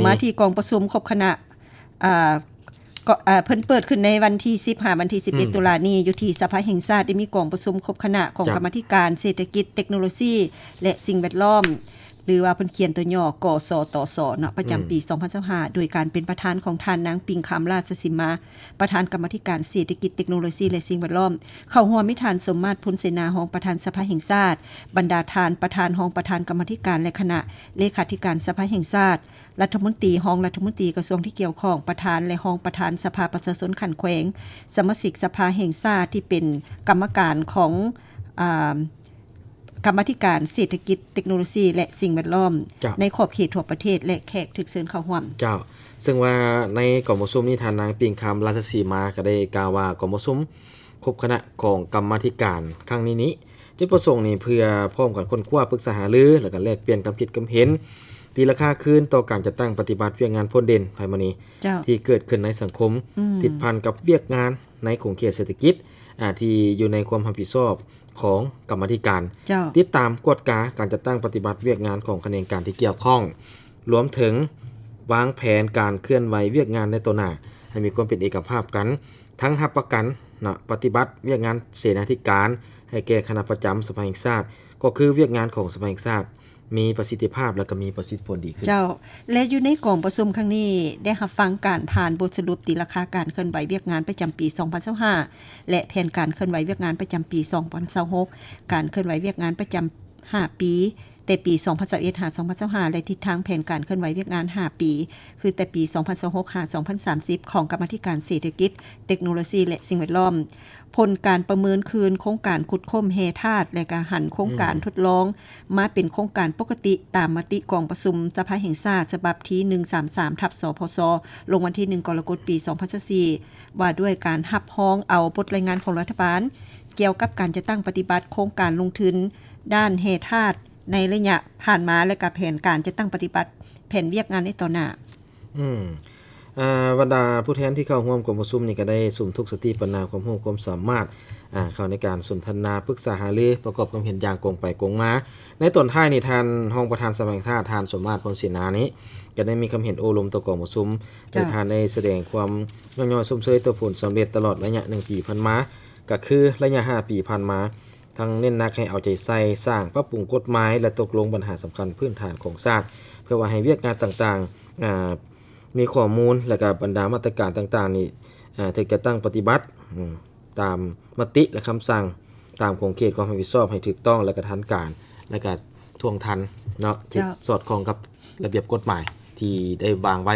ມາທີ່ກອງປະຊຸມຄົບຄະນະ ເອີ ກໍ ເອີ ເພິ່ນເປີດຂຶ້ນໃນວັນທີສິບຫາວັນທີສິບເອັດ ອືມ ຕຸລານີ້ ຢູ່ທີ່ສະພາແຫ່ງຊາດ ໄດ້ມີກອງປະຊຸມຄົບຄະນະຂອງ ເຈົ້າ ກຳມາທິການເສດຖະກິດ ເຕັກໂນໂລຊີ ແລະ ສິ່ງແວດລ້ອມ ຫຼືວ່າເພິ່ນຂຽນຕົວຫຍໍ້ ກສຕຊ ເນາະ ປະຈຳ ອືມ ປີສອງພັນຊາວຫ້າ ໂດຍການເປັນປະທານຂອງທ່ານນາງ ປິງຄຳ ລາຊະສີມາ ປະທານກຳມາທິການເສດຖະກິດ ເຕັກໂນໂລຊີ ແລະ ສິ່ງແວດລ້ອມ. ເຂົ້າຮ່ວມມີທ່ານ ສົມມາດ ພົນເສນາ ຮອງປະທານສະພາແຫ່ງຊາດ, ບັນດາທ່ານປະທານ, ຮອງປະທານກຳມາທິການ ແລະ ຄະນະເລຂາທິການສະພາແຫ່ງຊາດ, ລັດຖະມົນຕີ, ຮອງລັດຖະມົນຕີກະຊວງທີ່ກ່ຽວຂ້ອງ, ປະທານ ແລະ ຮອງປະທານສະພາປະຊາຊົນຂັ້ນແຂວງ, ສະມາຊິກສະພາແຫ່ງຊາດທີ່ເປັນກຳມະການຂອງ ອາ ກຳມາທິການເສດຖະກິດ ເຕັກໂນໂລຊີ ແລະ ສິ່ງແວດລ້ອມ ເຈົ້າ ໃນຂອບເຂດທົ່ວປະເທດ ແລະ ແຂກຖືກເຊີນເຂົ້າຮ່ວມ. ເຈົ້າ ເຊິ່ງວ່າໃນກອງປະຊຸມນີ້ ທ່ານນາງ ປິງຄຳ ລາຊະສີມາ ກໍໄດ້ກ່າວວ່າ ກອງປະຊຸມຄົບຄະນະຂອງກຳມາທິການຄັ້ງນີ້ນີ້ ຈຸດປະສົງນີ້ເພື່ອພ້ອມກັນຄົ້ນຄວ້າ, ປຶກສາຫາລື ແລະ ກໍແລກປ່ຽນຄວາມຄິດຄວາມເຫັນ ຕີລາຄາຄືນຕໍ່ການຈັດຕັ້ງປະຕິບັດວຽກງານພົ້ນເດັ່ນໄພມະນີ ເຈົ້າ ທີ່ເກີດຂຶ້ນໃນສັງຄົມ ອືມ ຕິດພັນກັບວຽກງານໃນຂົງເຂດເສດຖະກິດ ອາ ທີ່ຢູ່ໃນຄວາມຮັບຜິດຊອບຂອງກຳມາທິການ ເຈົ້າ ຕິດຕາມກວດກາການຈັດຕັ້ງປະຕິບັດວຽກງານຂອງຂະແໜງການທີ່ກ່ຽວຂ້ອງ ລວມເຖິງວາງແຜນການເຄື່ອນໄຫວວຽກງານໃນຕໍ່ໜ້າ ໃຫ້ມີຄວາມເປັນເອກະພາບກັນ ທັງຮັບປະກັນນະ ປະຕິບັດວຽກງານເສນາທິການໃຫ້ແກ່ຄະນະປະຈຳສະພາແຫ່ງຊາດ ກໍຄືວຽກງານຂອງສະພາແຫ່ງຊາດ ມີປະສິດທິພາບ ແລະ ກໍມີປະສິດທິຜົນດີຂຶ້ນ. ເຈົ້າ ແລະ ຢູ່ໃນກອງປະຊຸມຄັ້ງນີ້ ໄດ້ຮັບຟັງການຜ່ານບົດສະຫຼຸບຕີລາຄາການເຄື່ອນໄຫວວຽກງານປະຈຳປີສອງພັນຊາວຫ້າ ແລະ ແຜນການເຄື່ອນໄຫວວຽກງານປະຈຳປີສອງພັນຊາວຫົກ, ການເຄື່ອນໄຫວວຽກງານປະຈຳຫ້າປີ ແຕ່ປີສອງພັນຊາວເອັດ ຫາ ສອງພັນຊາວຫ້າ ແລະ ທິດທາງແຜນການເຄື່ອນໄຫວວຽກງານຫ້າປີ ຄືແຕ່ປີສອງພັນຊາວຫົກ ຫາ ສອງພັນສາມສິບ ຂອງກຳມາທິການເສດຖະກິດ ເຕັກໂນໂລຊີ ແລະ ສິ່ງແວດລ້ອມ. ຜົນການປະເມີນຄືນໂຄງການຂຸດຄົ້ນແຮ່ທາດ ແລະ ກະຫັນໂຄງການ ອືມ ທົດລອງມາເປັນໂຄງການປົກກະຕິ ຕາມມະຕິກອງປະຊຸມສະພາແຫ່ງຊາດ ສະບັບທີ ໜຶ່ງສາມສາມ ທັບ ສພຊ ລົງວັນທີ ໜຶ່ງ ກໍລະກົດ ປີສອງພັນຊາວສີ່ ວ່າດ້ວຍການຮັບຮອງເອົາບົດລາຍງານຂອງລັດຖະບານ ກ່ຽວກັບການຈັດຕັ້ງປະຕິບັດໂຄງການລົງທຶນດ້ານແຮ່ທາດ ໃນໄລຍະຜ່ານມາ ແລະ ກະແຜນການຈັດຕັ້ງປະຕິບັດແຜນວຽກງານໃນຕໍ່ໜ້າ. ອືມ ອາ ບັນດາຜູ້ແທນທີ່ເຂົ້າຮ່ວມກອງປະຊຸມນີ້ ກໍໄດ້ສຸມທຸກສະຕິປັນນາຄວາມຮູ້ຄວາມສາມາດ ອາ ເຂົ້າໃນການສົນທະນາປຶກສາຫາລື ປະກອບຄວາມເຫັນຢ່າງກົງໄປກົງມາ. ໃນຕອນທ້າຍນີ້ ທ່ານຮອງປະທານສະພາແຫ່ງຊາດ ທ່ານ ສົມມາດ ພົນເສນາ ນີ້ ກໍໄດ້ມີຄຳເຫັນໂອ້ລົມຕໍ່ກອງປະຊຸມ ເຈົ້າ ໂດຍທ່ານໄດ້ສະແດງຄວາມຍ້ອງຍໍຊົມເຊີຍຕໍ່ຜົນສຳເລັດຕະຫຼອດໄລຍະໜຶ່ງປີຜ່ານມາ ກໍຄືໄລຍະຫ້າປີຜ່ານມາ ທັງເນັ້ນໜັກໃຫ້ເອົາໃຈໃສ່ສ້າງປັບປຸງກົດໝາຍ ແລະ ຕົກລົງບັນຫາສຳຄັນພື້ນຖານຂອງຊາດ ເພື່ອວ່າໃຫ້ວຽກງານຕ່າງໆ ອາ ມີຂໍ້ມູນ ແລະ ກະບັນດາມາດຕະການຕ່າງໆນີ້ ອາ ຖືກຈັດຕັ້ງປະຕິບັດ ອາ ຕາມມະຕິ ແລະ ຄຳສັ່ງ ຕາມຂົງເຂດຄວາມຮັບຜິດຊອບໃຫ້ຖືກຕ້ອງ ແລະ ກະທັນການ ແລະ ກະທ່ວງທັນເນາະ ເຈົ້າ ທີ່ສອດຄ່ອງກັບລະບຽບກົດໝາຍທີ່ໄດ້ວາງໄວ້